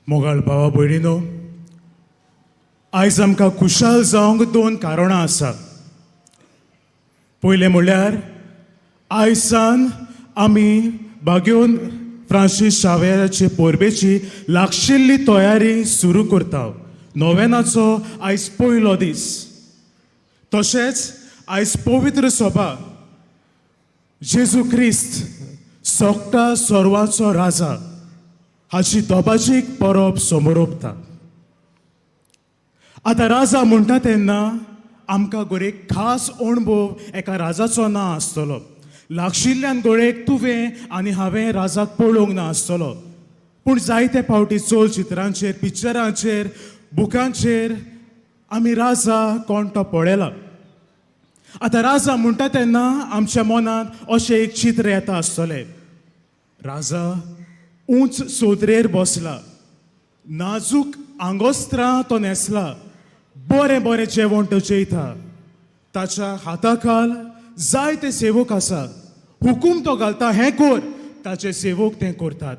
मोगाळ भावा भयणीनो, आयज आमकां खुशाल जावंक दोन कारणां आसात. पयलें म्हणल्यार आयसान आमी बागेवन फ्रांसीस शावेराचे परबेची लागशिल्ली तयारी सुरू करता. नोवेनाचो आयज पयलो दीस. तशेंच आयज पवित्र सभा जेजू क्रिस्त सोगटा सर्वाचो राजा हाची दोबाजीक परब समोरोपता. आतां राजा म्हणटा तेन्ना आमकां गोरेक खास अणभव एका राजाचो ना आसतलो. लागशिल्ल्यान गोळेक तुवें आनी हांवें राजाक पळोवंक ना आसतलो, पूण जायते फावटी चलचित्रांचेर, पिक्चरांचेर, बुकांचेर आमी राजा कोण तो पळयला. आतां राजा म्हणटा तेन्ना आमच्या मनांत अशें एक चित्र येता आसतलें. राजा उंच सोदरेर बसला, नाजूक आंगोस्त्रां तो न्हेसला, बरें बरें जेवण तो जेयता, ताच्या हाताखाल जायते सेवक आसा, हुकूम तो घालता हें कर, ताचे सेवक तें करतात.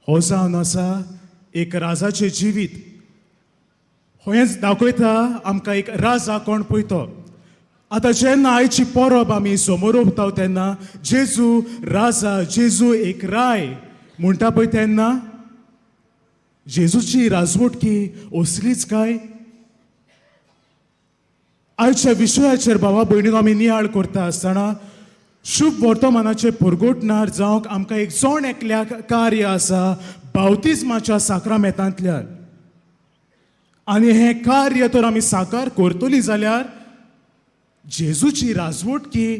हो जावन आसा एक राजाचें जिवीत. हेंच दाखयता आमकां एक राजा कोण पळय तो. आतां जेन्ना आयची परब आमी समोर उरता तेन्ना जेजू राजा, जेजू एक राय म्हणटा पळय तेन्ना जेजूची राजवटकी असलीच काय? आयच्या विशयाचेर भावा भयणीक आमी नियाळ करता आसतना शुभ वर्तमानाचे पुरगोटणार जावंक आमकां एक जण एकल्याक कार्य आसा बावतिज्माच्या साक्रामेतांतल्यान. आनी हें कार्य तर आमी साकार करतली जाल्यार जेजूची राजवटकी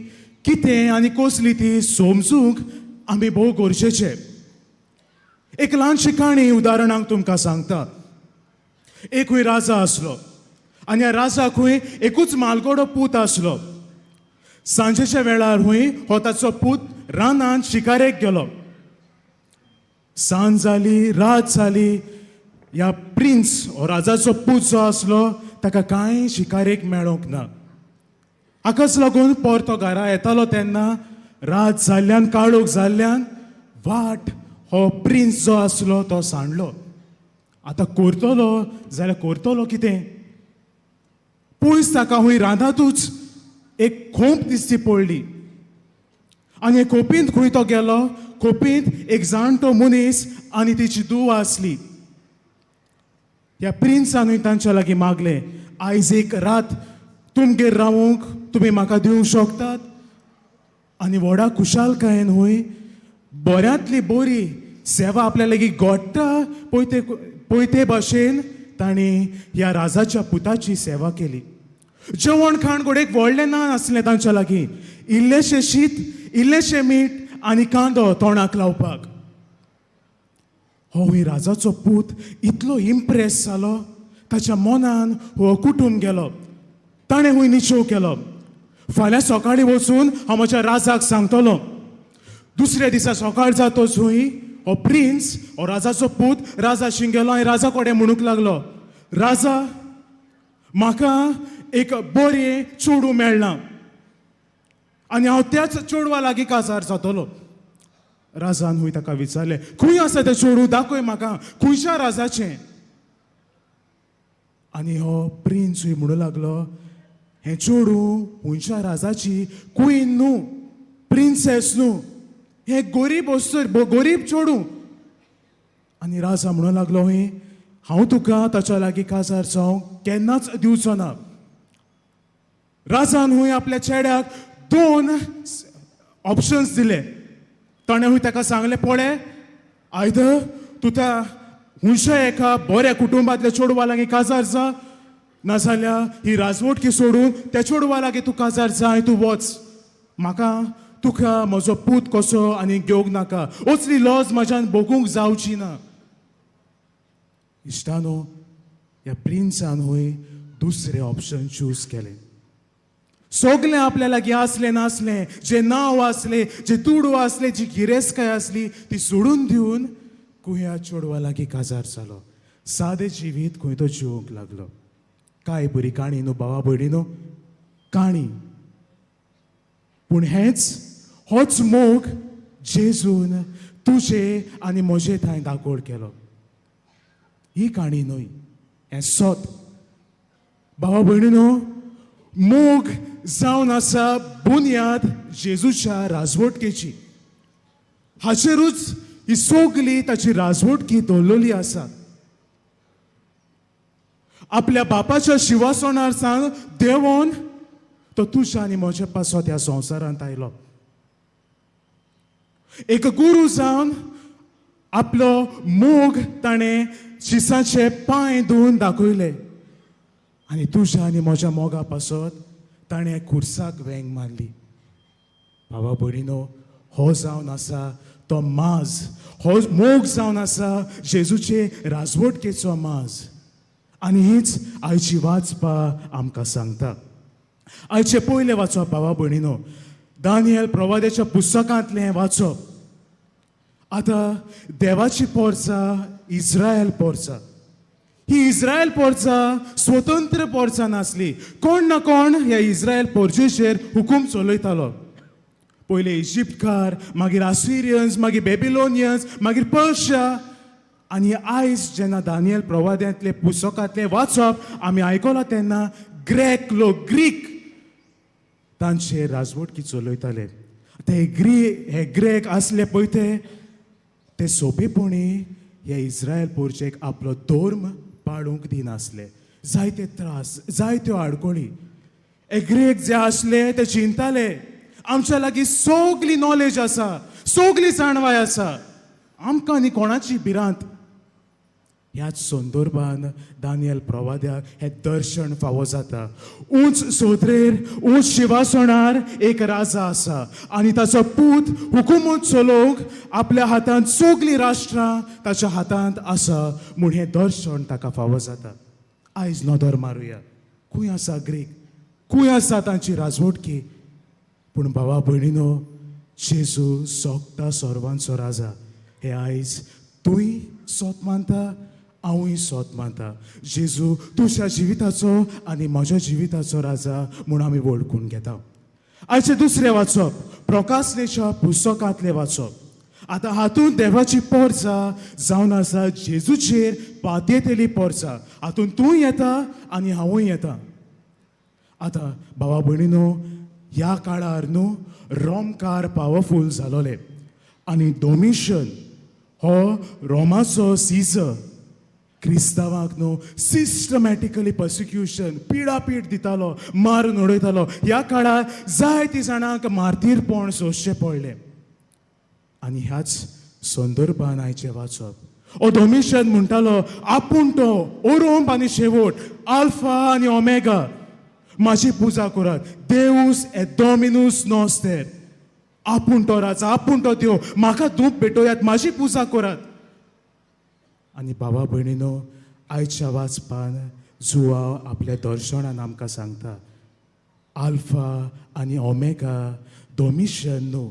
कितें आनी कसली ती समजूंक आमी भोव गरजेचें. एक ल्हानशी काणी उदाहरणाक तुमकां सांगता. एकूय राजा आसलो आनी ह्या राजाक खूंय एकूच मालगडो पूत आसलो. सांजेच्या वेळार हुंय हो ताचो पूत रानांत शिकारेक गेलो. सांज जाली, रात जाली, ह्या प्रिन्स हो राजाचो पूत जो आसलो ताका कांय शिकारेक मेळोंक ना. हाकाच लागून परतो घरा येतालो तेन्ना रात जाल्ल्यान, काळोख जाल्ल्यान वाट हो प्रिन्स जो आसलो तो सांडलो. आतां करतलो जाल्यार करतलो कितें? पयस ताका हुंय रानांतूच एक खोंप दिसची पडली आनी हे खोपींत खंय तो गेलो. खोपींत एक जाणटो मनीस आनी तिची धूव आसली. ह्या प्रिन्सानूय तांच्या लागीं मागलें, आयज एक रात तुमगेर रावूंक तुमी म्हाका दिवंक शकतात? आनी व्हडा खुशालकायेन हुंय बऱ्यांतली बरी सेवा आपल्या लागीं घडटा पळय पळय ते भाशेन तांणी ह्या राजाच्या पुताची सेवा केली. जेवण खाण घोडेक व्हडलें ना आसलें तांच्या लागीं, इल्लेशें शीत, इल्लेशें मीठ आनी कांदो तोंडाक लावपाक. हो हुंय राजाचो पूत इतलो इम्प्रेस जालो, ताच्या मनान हो कुटूंब गेलो. ताणें हुंय निश्चेव केलो, फाल्यां सकाळीं वचून हांव म्हज्या राजाक सांगतलो. दुसऱ्या दिसा सकाळ जातच हुंय हो प्रिन्स, हो राजाचो पूत राजाशी गेलो आनी राजा कडेन म्हणूंक लागलो, राजा, म्हाका एक बरें चेडूं मेळ्ळां आनी हांव त्याच चेडवा लागीं काजार जातलो. राजान हुंय ताका विचारलें, खंय आसा तें चेडूं, दाखय म्हाका, खंयच्या राजाचें? आनी हो प्रिन्स हुंय म्हणूं लागलो, हें चेडूं खंयच्या राजाची क्वीन न्हू, प्रिन्सेस न्हू, हें गरीब वस्तू, गरीब चेडूं. आनी राजा म्हणूं लागलो, हुंय हांव तुका ताच्या लागीं काजार जावंक केन्नाच दिवचो ना. राजान हुंय आपल्या चेड्याक दोन ऑप्शन्स दिले. ताणें हुंय ताका सांगलें, पळय, आयदर तूं त्या हुंयच्या एका बऱ्या कुटुंबांतल्या चेडवा लागीं काजार जा, नाजाल्यार ही राजवटकी सोडून त्या चेडवा लागीं तूं काजार जा आनी तूं वच. म्हाका तुका म्हजो पूत कसो आनी घेवंक नाका, असली लॉज म्हज्यान भोगूंक जावची ना. इश्टानो, ह्या प्रिन्सान हुंय दुसरें ऑप्शन चूज केलें. सगलें आपल्या लागीं आसलें नासलें, जें नांव आसलें, जे दुडू आसले, जी गिरेस्तकाय आसली ती सोडून दिवन कुया चेडवा लागीं काजार जालो. सादें जिवीत खंय तो जिवंक लागलो. काय बरी काणी न्हू भावा भयणी न्हू काणी? पूण हेंच होच मोग जेजून तुजे आनी म्हजे थंय दाखोवड केलो. ही काणी न्हय, हें सत. भावा भयणीनो, मोग जावन आसा बुन्याद जेजूच्या राजवटकेची. हाचेरूच ही सगली ताची राजवटकी दवरलेली आसा. आपल्या बापाच्या शिवासणार सावन देंवोन तो तुज्या आनी म्हज्या पासत ह्या संवसारांत आयलो. एक गुरू जावन आपलो मोग ताणें शिसाचे पांय धुवन दाखयले आनी तुज्या आनी म्हज्या मोगा पासत ताणें खुर्साक वेंग मारली. बाबा भयणीनो, हो जावन आसा तो माज, हो मोग जावन आसा जेजूचे राजवटकेचो माज. आनी हीच आयची वाचपा आमकां सांगता. आयचें पयलें वाचप भावा भयणीनो, दानियल प्रवाद्याच्या पुस्तकांतलें वाचप. आतां देवाची पोरसा इस्रायल पोरसा, ही इस्रायल पोरसा स्वतंत्र पोरसा नासली. कोण ना कोण ह्या इस्रायल पोरजेचेर हुकूम चलयतालो. पयले इजिप्तकार, मागीर आसिरियन्स, मागीर बेबिलोनियन्स, मागीर पर्शिया. आनी आयज जेन्ना दानियल प्रवाद्यांतले पुस्तकांतलें वाचप आमी आयकलां तेन्ना ग्रेक लोक, ग्रीक तांचे राजवटकी चलयताले. ते हे ग्रेक आसले पळय ते सोंपेपणी हे इस्रायल पोरचेक आपलो धर्म पाळूंक दिनासले. जायते त्रास, जायत्यो आडखळी. हे ग्रेक जे आसले ते चिंताले, आमच्या लागीं सगली नॉलेज आसा, सगली जाणवाय आसा, आमकां न्ही कोणाची भिरांत. ह्याच संदर्भान दानियल प्रवाद्याक हें दर्शन फावो जाता. उंच सोदरेर, उंच शिवासणार एक राजा आसा आनी ताचो पूत हुकुमूच चलोवंक आपल्या हातांत सगलीं राष्ट्रां ताच्या हातांत आसा म्हूण हें दर्शन ताका फावो जाता. आयज नदर मारुया, खंय आसा ग्रीक, खंय आसा तांची राजवटकी? पूण भावा भयणीनो, जेजू सोगता सर्वांचो राजा हे आयज तूंय सोत मानता, हांवूय सोत मानता. जेजू तुज्या जिविताचो आनी म्हज्या जिविताचो राजा म्हूण आमी वळखून घेता. आयचें दुसरें वाचप प्रकासनेच्या पुस्तकांतलें वाचप. आतां हातूंत देवाची पोरसा जावन आसा जेजूचेर पातयेतली पोरसा. हातूंत तूं येता आनी हांवूय येता. आतां भावा भयणीनो, ह्या काळार न्हू रोमकार पावरफूल जालोले आनी डोमिशन हो रोमाचो सीजर क्रिस्तांवाक न्हू सिस्टमॅटिकली पर्सिक्युशन, पिडापीड दितालो, मारून उडयतालो. ह्या काळार जायतीं जाणांक मार्तीरपण सोंसचें पडलें. आनी ह्याच संदर्भान आयचें वाचप. ओ डोमिशन म्हणटालो आपूण तो ओरोंब आनी शेवट, आल्फा आनी ओमेगा, म्हाजी पुजा करात, देवूस ए डोमिनूस नोस्तेर. आपूण तो राजा, आपूण तो देव, म्हाका धूप भेटोयात, म्हाजी पुजा करात. आनी बाबा भयणीनो, आयच्या वाचपान जुवाव आपल्या दर्शनान आमकां सांगता, आल्फा आनी ओमेगा डोमिशन न्हू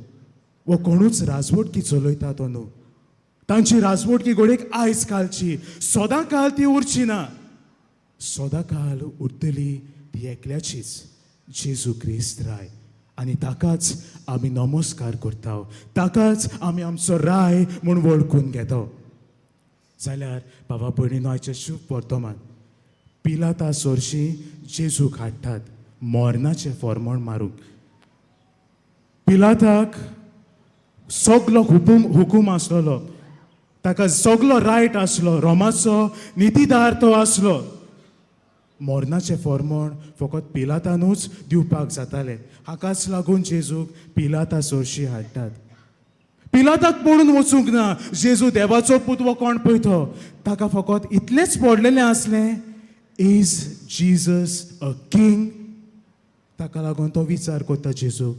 वो कोणूच राजवटकी चलयता तो न्हू. तांची राजवटकी घडयेक आयज कालची, सदां काल ती उरची ना. सदां काल उरतली ती एकल्याचीच, जेजू क्रिस्त राय. आनी ताकाच आमी नमस्कार करता, ताकाच आमी आमचो राय म्हूण वळखून घेता. जाल्यार बाबा भयणीनो, आयचें शुभ वर्तमान, पिलाता सरशीं जेजूक हाडटात मरणाचें फॉर्मण मारूंक. पिलाताक सगलो हुकूम आसलेलो, ताका सगलो रायट आसलो, रोमाचो नितीदार तो आसलो. मरणाचें फॉर्मण फकत पिलातानूच दिवपाक जातालें. हाकाच लागून जेजूक पिलाता सरशी हाडटात. पिलाताक पडून वचूंक ना जेजू देवाचो पूत वो कोण पळय तो. ताका फकत इतलेंच पडलेलें आसलें, is Jesus a king? ताका लागून तो विचार करता जेजूक,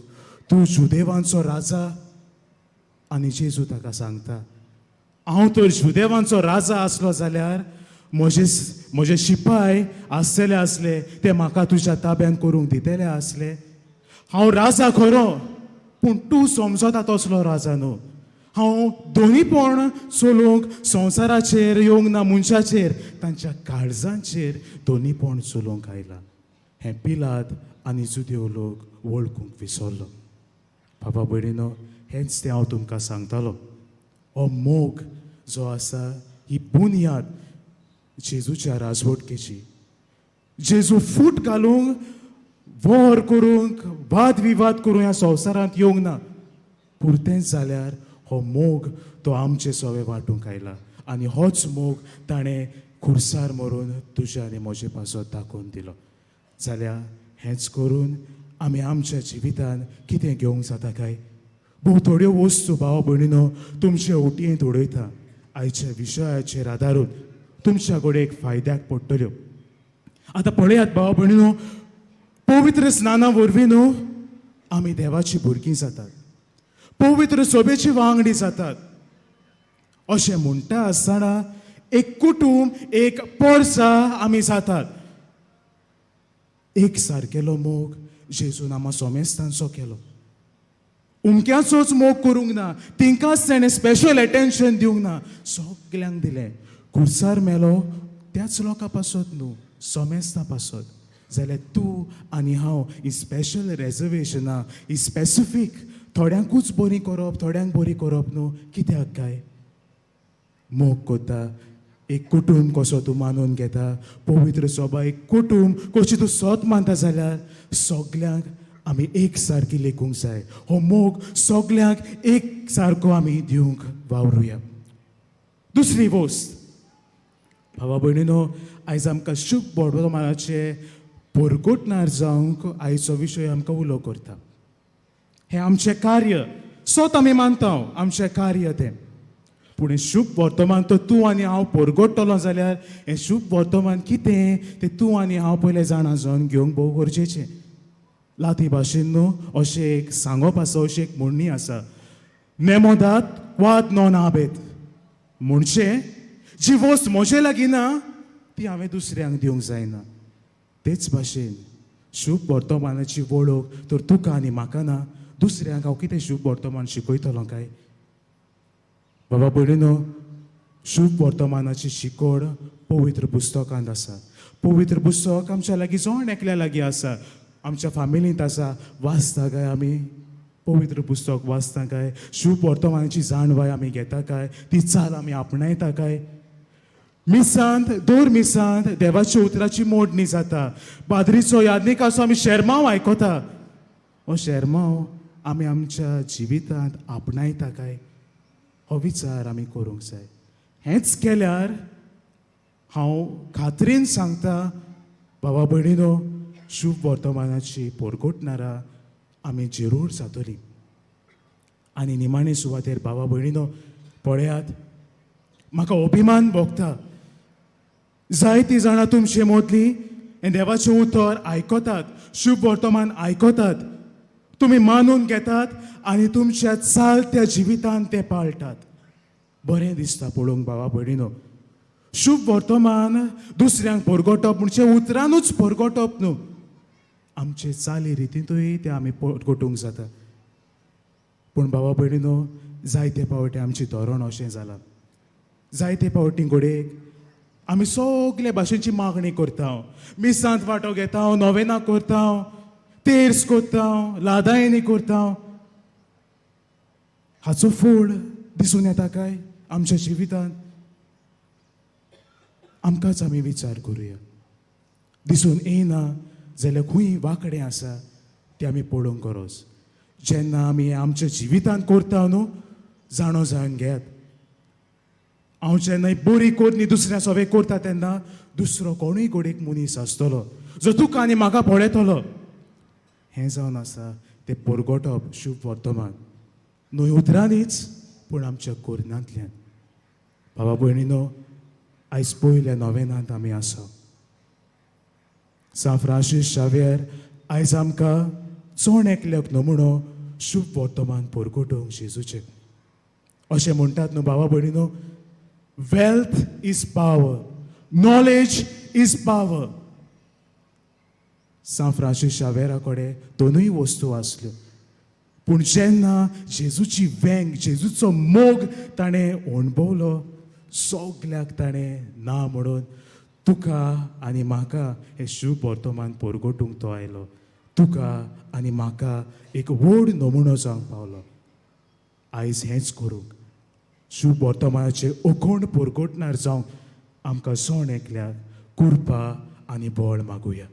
तूं जुदेवांचो राजा? आनी जेजू ताका सांगता, हांव तर जुदेवांचो राजा आसलो जाल्यार म्हजे शिपाय आसतले आसले, ते म्हाका तुज्या ताब्यान करूंक दितले आसले. हांव राजा खरो, पूण तूं समजता तसलो राजा न्हू. हांव दोनीपण चलोवंक संवसाराचेर येवंक ना, मनशाचेर, तांच्या काळजांचेर दोनीपण चलोवंक आयला. हें पिलात आनी जुदेव लोक वळखूंक विसरलो. बाबा भयणीनो, हेंच तें हांव तुमकां सांगतालो. हो मोग जो आसा, ही बुन्याद. जेजूच्या राजवटकेची. जेजू फूट घालूंक, वॉर करूंक, वाद विवाद करूंक ह्या संवसारांत येवंक ना. पुरतेंच जाल्यार हो मोग तो आमचे सवे वांटूंक आयला आनी होच मोग ताणें खुर्सार मरून तुज्या आनी म्हजे पासत दाखोवन दिलो. जाल्यार हेंच करून आमी आमच्या जिवितान कितें घेवंक जाता काय? भोव थोड्यो वस्तू भाव भयणीनो तुमचे ओटयेंत उडयता, आयच्या विशयाचेर आदारून तुमच्या कडेन एक फायद्याक पडटल्यो. आतां पळयात भाव भयणीनो, पवित्र स्नाना वरवीं न्हू आमी देवाची भुरगीं जातात, पवित्र सभेची वांगडी जातात. अशें म्हणटा आसतना एक कुटूंब, एक पोरसा आमी जातात. एक सारकेलो मोग जेजून आमा सोमेस्तांचो केलो. उमक्याचोच मोग करूंक ना, तिंकाच तेणें स्पेशल एटेन्शन दिवंक ना, सगल्यांक दिलें. खुर्सार मेलो त्याच लोकां पासत न्हू, सोमेस्तां पासत. जाल्यार तूं आनी हांव ही स्पेशल रेजर्वेशनां, ही स्पेसिफीक थोड्यांकूच बरी करप, थोड्यांक बरी करप न्हू, कित्याक काय? मोग कोता, एक कुटूंब कसो तूं मानून घेता, पवित्र सभा एक कुटूंब कशी तूं सोत मानता, जाल्यार सगल्यांक आमी एक सारकी लेखूंक जाय. हो मोग सगल्यांक एक सारको आमी दिवंक वावरुया. दुसरी वस्त भावा भयणीनो, आयज आमकां शुभ वर्तमानाचे परगटणार जावंक आयचो विशय आमकां उलो करता. हें आमचें कार्य सोत आमी मानता, आमचें कार्य तें. पूण हें शुभ वर्तमान तर तूं आनी हांव परगट्टलो जाल्यार हें शुभ वर्तमान कितें तें तूं आनी हांव पयलें जाणा जावन घेवंक भोव गरजेचें. लाती भाशेन न्हू अशें एक सांगप आसा, अशी एक म्हणणी आसा, नेमो दात वाद नॉन आबेत. म्हणजे जी वस्त म्हजे लागीं ना ती हांवें दुसऱ्यांक दिवंक जायना. तेच भाशेन शुभ वर्तमानाची वळख तर तुका आनी म्हाका ना, दुसऱ्यांक हांव कितें शुभ वर्तमान शिकयतलो काय? बाबा भयणीनो, शुभ वर्तमानाची शिकवण पवित्र पुस्तकांत आसा. पवित्र पुस्तक आमच्या लागीं, जण एकल्या लागीं आसा, आमच्या फामिलींत आसा. वाचता काय आमी पवित्र पुस्तक? वाचता काय? शुभ वर्तमानाची जाणवाय आमी घेता काय? ती चाल आमी आपणायता काय? मिसांत, दर मिसांत देवाच्या उतराची मोडणी जाता. पाद्रीचो, यादनिकाचो आमी शेरमांव आयकता. हो शेरमांव आमी आमच्या जिवितांत आपणायता काय? हो विचार आमी करूंक जाय. हेंच केल्यार हांव खात्रीन सांगता बाबा भयणीनो, शुभ वर्तमानाची परगटणारा आमी जरूर जातली. आनी निमाणे सुवातेर बाबा भयणीनो पळयात, म्हाका अभिमान भोगता, जायतीं जाणां तुमचे मदलीं हें देवाचें उतर आयकतात, शुभ वर्तमान आयकतात, तुमी मानून घेतात आनी तुमच्या चालत्या जिवितान तें पाळटात. बरें दिसता पळोवंक बाबा भयणीनो. शुभ वर्तमान दुसऱ्यांक परगटप म्हणजे उतरानूच परगटप न्हू, आमचे चाली रितींतूय तें आमी परगटूंक जाता. पूण बाबा भयणीनो, जायते फावटी आमचें धोरण अशें जालां, जायते फावटी घडयेक आमी सगळे भाशेची मागणी करता, मिसांत वांटो घेता, नोवेनां करता, तेर्स करता, लादायनी करता. हाचो फोड दिसून येता काय आमच्या जिवितांत? आमकांच आमी विचार करुया. दिसून येना जाल्यार खंय वांकडें आसा तें आमी पळोवंक गरज. जेन्ना आमी आमच्या जिवितांत करता न्हू, जाणो जावन घेयात, हांव जेन्ना बरी करणी दुसऱ्या सवे करता तेन्ना दुसरो कोणूय घडयेक मनीस आसतलो जो तुका आनी म्हाका पळयतलो. हें जावन आसा तें परगटप शुभ वर्तमान, न्हय उतरांनीच पूण आमच्या करण्यांतल्यान. बाबा भयणीनो, आयज पयल्या नोवेनांत आमी आसा. सांत फ्रांसीस शाव्येर आयज आमकां चण एकल्याक नमुनो शुभ वर्तमान परगटोवंक जेजूचें. अशें म्हणटात न्हू बाबा भयणीनो, wealth is power, knowledge is power. सांत फ्रांसीस शावेरा कडेन दोनूय वस्तू आसल्यो, पूण जेन्ना जेजूची वेंग, जेजूचो मोग ताणें अणभवलो, सगल्याक ताणें ना म्हणून तुका आनी म्हाका हें शुभ वर्तमान परगटूंक तो आयलो. तुका आनी म्हाका एक व्हड नमुनो जावंक पावलो. आयज हेंच करूंक, शुभ वर्तमानाचें अखंड परगटणार जावंक आमकां जण एकल्याक कृपा आनी बळ मागुया.